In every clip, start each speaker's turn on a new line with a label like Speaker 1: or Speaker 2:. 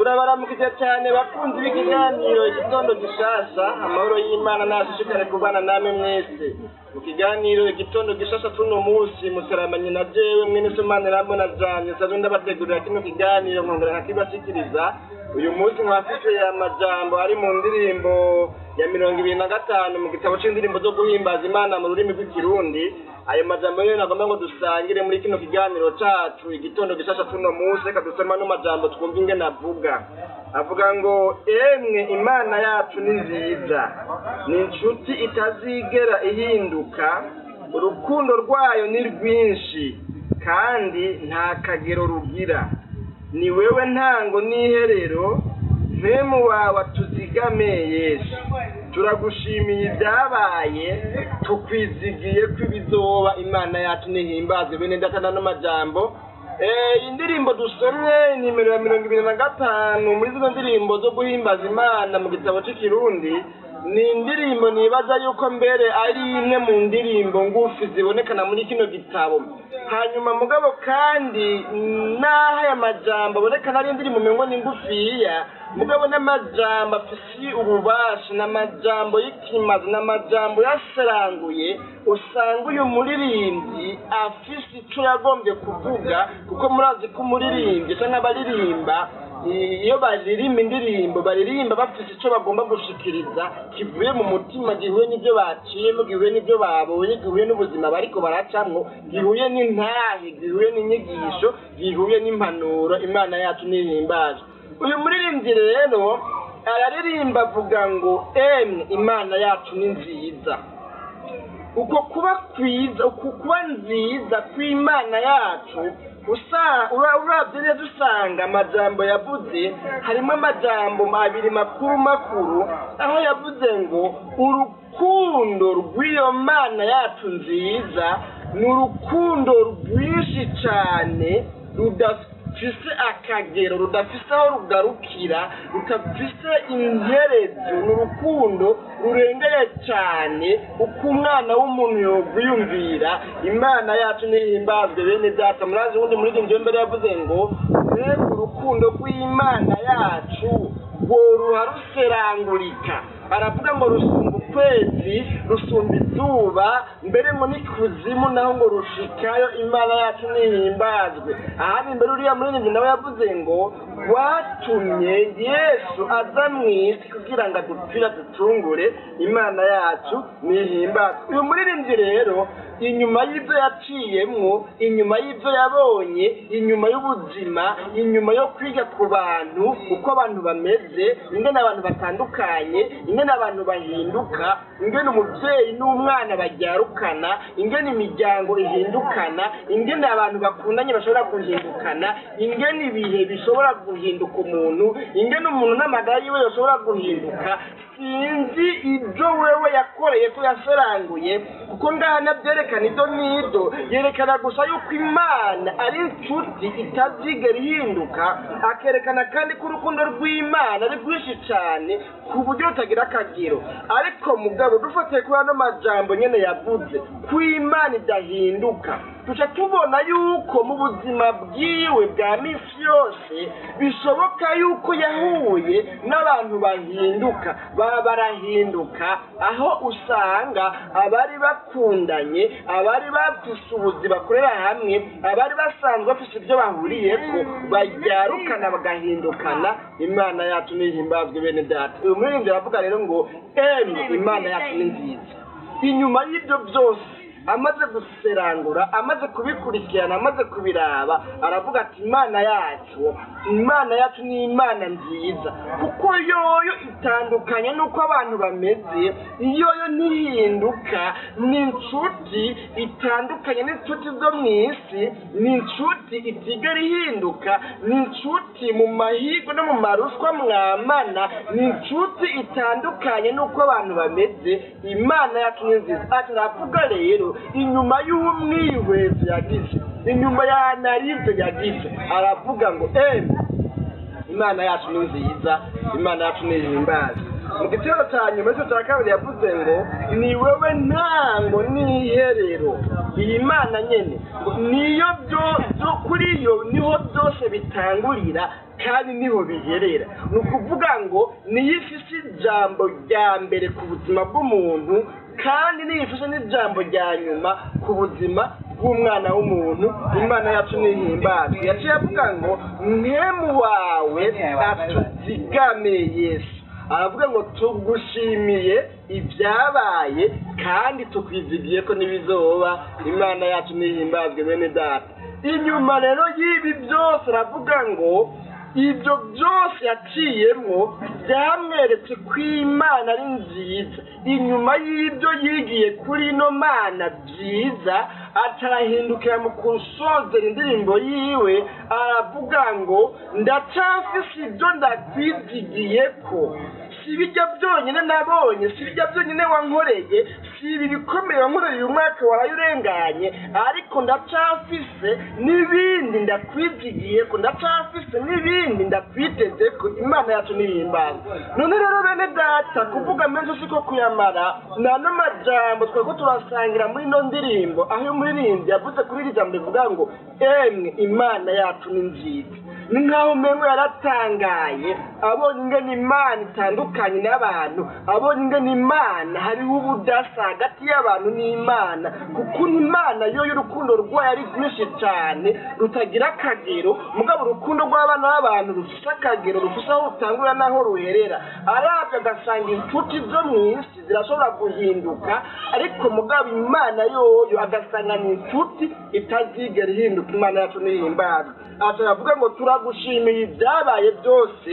Speaker 1: Turabaramukije cyane bakunzi b'ikiganiro Igitondo Gishasha. Amahoro y'Imana nashishikare kubana namwe mwese mu kiganiro Igitondo Gishasha. Tuno munsi muteramanye na jewe mwene Somani Rambona Janye, nsanzwe ndabategurira kino kiganiro nkongera nkakibashikiriza. Uyu munsi nkaba mfise amajambo ari mu ndirimbo ya 25 mu gitabo c'indirimbo zo guhimbaza Imana mu rurimi rw'Ikirundi. Ayo majambo rero nagomba ngo dusangire muri kino kiganiro cacu Igitondo Gishasha tuno munsi. Reka dusome ano majambo twumve ingene avuga. Avuga ngo: "Emwe, Imana yacu ni nziza, ni inshuti itazigera ihinduka. Urukundo rwayo ni rwinshi kandi nta kagero rugira. Ni wewe ntango n'iherero. Mpwemu wawe atuzigame. Yesu, turagushimiye ibyabaye, tukwizigiye ko ibizoba. Imana yacu nihimbazwe." Bene data, n'ano majambo, indirimbo dusomye nimero ya 25 muri zino ndirimbo zo guhimbaza Imana mu gitabo cy'Ikirundi, ni indirimbo nibaza yuko mbere ari imwe mu ndirimbo ngufi zibonekana muri kino gitabo. Hanyuma mugabo kandi n'aho aya majambo abonekana ari indirimbo umengo ni ngufiya, mugabo n'amajambo afise ububasha, n'amajambo y'ikimazi, n'amajambo yaseranguye. Usanga uyu muririmbyi afise ico yagombye kuvuga, kuko murazi ko umuririmbyi canke abaririmba, iyo baririmba indirimbo, baririmba bafise ico bagomba gushikiriza kivuye mu mutima, gihuye n'ibyo baciyemo, gihuye n'ibyo babonye, gihuye n'ubuzima bariko baracamwo, gihuye n'intahe, gihuye n'inyigisho, gihuye n'impanuro. Imana yacu nihimbazwe. Uyu muririmbyi rero araririmba avuga ngo: "Emwe, Imana yacu ni nziza." Uko kuba kwiza, uko kuba nziza kw'Imana yacu, uravye neza usanga amajambo yavuze harimo amajambo abiri makuru makuru, aho yavuze ngo urukundo rw'iyo Mana yacu nziza ni urukundo rwinshi cane, rudafise akagero, rudafise aho rugarukira, rudafise imperezo. Ni urukundo rurengeye cyane uko umwana w'umuntu yokwiyumvira. Imana yacu nihimbazwe. Bene data, murazi uwundi muririmbyi mbere yavuze ngo: "Mbega urukundo rw'Imana yacu rworuha ruserangurika!" Aravuga ngo rusumba ukwezi, rusumba izuba, mbere ngo n'ikuzimu naho ngo rushikayo. Imana yacu nihimbazwe. Ahandi mbere uriya muririmbyi nawe yavuze ngo rwatumye Yesu aza mu isi kugira ngo adupfire, aducungure. Imana yacu nihimbazwe. Uyu muririmbyi rero, inyuma y'ibyo yaciyemwo, inyuma y'ibyo yabonye, inyuma y'ubuzima, inyuma yo kwiga ku bantu, uko abantu bameze, ingene abantu batandukanye, ingene abantu bahinduka, ingene umubyeyi n'umwana baryarukana, ingene imiryango ihindukana, ingene abantu bakundanye bashobora guhindukana, ingene ibihe bishobora guhinduka umuntu, ingene umuntu n'amagara yiwe yashobora guhinduka, sinzi ibyo wewe yakoreye ko yaseranguye, kuko ngaha nabyerekana ibyo n'ibyo yerekana gusa yuko Imana ari inshuti itazigera ihinduka, akerekana kandi ko urukundo rw'Imana ari rwinshi cyane ku buryo rutagira akagero. Ariko mugabo dufatiye kuri ano majambo nyene yavuze ko Imana idahinduka, tuca tubona yuko mu buzima bwiwe bwa misi yose bishoboka yuko yahuye n'abantu bahinduka, baba barahinduka, aho usanga abari bakundanye, abari bafise ubuzi bakorera hamwe, abari basanzwe bafise ibyo bahuriyeko, baryarukana bagahindukana. Imana yacu nihimbazwe. Bene data, uyu muririmbyi aravuga rero ngo: "Emwe, Imana yacu ni nziza." Inyuma y'ibyo byose amaze guserangura, amaze kubikurikirana, amaze kubiraba, aravuga ati: "Imana yacu, Imana yacu ni Imana nziza, kuko yoyo itandukanye n'uko abantu bameze. Yoyo ntihinduka, ni inshuti itandukanye n'inshuti zo mu isi, ni inshuti itigera ihinduka, ni inshuti mu mahirwe no mu maruswa mwamana, ni inshuti itandukanye n'uko abantu bameze. Imana yacu ni nziza." Ati aravuga rero inyuma y'umwihwezo yagize, inyuma ya analyse yagize, aravuga ngo: "Emwe, Imana yacu ni nziza." Imana yacu nihimbazwe. Mu gitero cya nyuma, icyo cya kabiri, yavuze ngo ni wewe ntango n'iherero. Iyi Mana nyene ngo niyo byo kuri yo niho byose bitangurira. kandi niho biherera. Ni ukuvuga ngo niyo ifise ijambo rya mbere ku buzima bw'umuntu, kandi niyo ifise n'ijambo rya nyuma ku buzima bw'umwana w'umuntu. Imana yacu nihimbazwe. Yaciye avuga ngo mpwemu wawe atuzigame Yesu. Aravuga ngo tugushimiye ibyabaye kandi tukwizigiye ko n'ibizoba. Imana yacu nihimbazwe bene data. Inyuma rero y'ibi byose aravuga ngo ibyo byose yaciyemwo byamweretse ko Imana ari nziza. Inyuma y'ibyo yigiye kuri ino Mana byiza, atarahindukira mu kusozera indirimbo yiwe, aravuga ngo ndacafise ibyo ndakwizigiye ko si ibijya byonyine nabonye, si ibijya byonyine wankoreye, si ibi bikomeye wankoreye uyu mwaka waraye urenganye, ariko ndacafise n'ibindi ndakwizigiye ko, ndacafise n'ibindi ndakwiteze ko. Imana yacu nihimbazwe. None rero bene data, kuvuga menshi siko kuyamara, nano majambo tweko turasangira muri ino ndirimbo, aho umuririmbyi yavuze kuri iri jambo rivuga ngo emwe Imana yacu ni nziza. Ni nkaho umengo yaratangaye abonye ingene Imana itandukanye n'abantu, abonye ingene Imana hariho ubudasa hagati y'abantu n'Imana, kuko Imana yo y'urukundo rwayo ari rwinshi cyane rutagira akagero, mugabo urukundo rw'abana b'abantu rufise akagero, rufise aho rutangurira n'aho ruherera. Arabye agasanga inshuti zo mu isi zirashobora guhinduka, ariko mugabo Imana yoyo agasanga ni inshuti itazigera ihinduka. Imana yacu nihimbazwe. Aravuga ngo turagushimiye ibyabaye byose,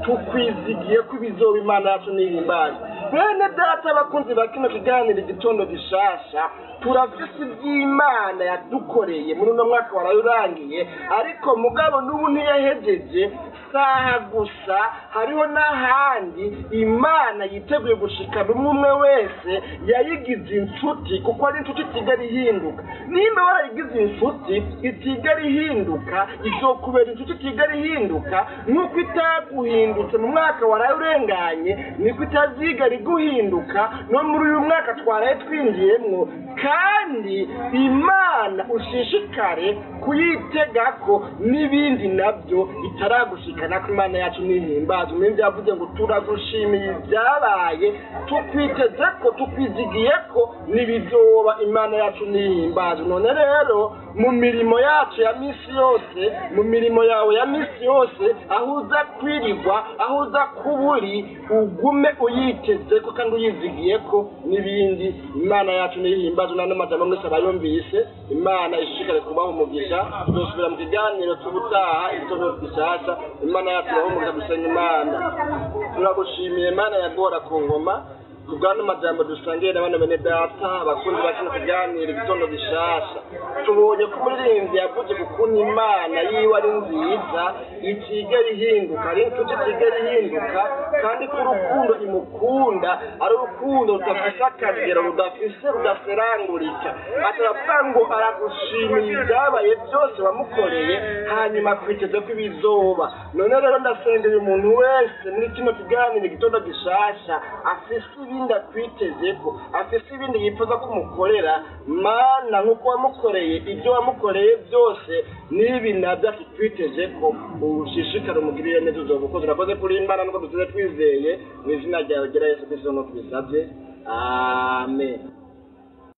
Speaker 1: tukwizigiye ko ibizoba. Imana yacu nihimbazwe. Bene data abakunzi ba kino kiganiro igitondo gishasha, turafise iby'Imana yadukoreye muri uno mwaka waraye urangiye, ariko mugabo n'ubu ntiyahejeje saha gusa, hariho n'ahandi Imana yiteguye gushikana umwe umwe wese yayigize inshuti, kuko ari inshuti itigera ihinduka. Nimba warayigize inshuti itigera ihinduka, izokubera inshuti itigera ihinduka. Nk'uko itaguhindutse mu mwaka waraye urenganye, niko itazigera iguhinduka no muri uyu mwaka twaraye twinjiyemwo. Kandi Imana ushishikare kuyitega ko n'ibindi nabyo itaragushikana ko. Imana yacu nihimbazwe. Umuririmbyi yavuze ngo turagushimiye ibyabaye, tukwiteze ko, tukwizigiye ko n'ibizoba. Imana yacu nihimbazwe. None rero mu mirimo yacu ya misi yose, mu mirimo yawe ya misi yose, aho uza kwirirwa, aho uza kuburi, ugume uyiteze ko kandi uyizigiye ko n'ibindi. Imana yacu nihimbazwe. N'ano majambo mwese abayumvise, Imana ishishikare kubaha umugisha. Tuzosubira mu kiganiro cy'ubutaha igitondo gishasha. Imana yacu ibahe umugisha. Dusenga Imana. Turagushimiye Imana yagora ku ngoma kubw'ano majambo dusangiye na bano bene data abakunzi ba kino kiganiro igitondo gishasha. Tubonye ko umuririmbyi yavuze ukuntu Imana yiwe ari nziza, itigera ihinduka, ari inshuti itigera ihinduka, kandi ko urukundo imukunda ari urukundo rudafise akagero, rudafise rudaserangurika. Ataravuga ngo aragushimiye ibyabaye byose wamukoreye, hanyuma akwiteze ko ibizoba. None rero ndasengera umuntu wese muri kino kiganiro igitondo gishasha afise ibindi akwiteze ko, afise ibindi yifuza ko umukorera. Mana, nk'uko wamukoreye ibyo wamukoreye byose, n'ibi nabyo akikwiteze ko, ushishikare umugirire neza, uzoba ukoze. Urakoze kuri Imana nuko dutuze twizeye mu izina ryawe ryera Yesu Kristo no tubisabye, amen.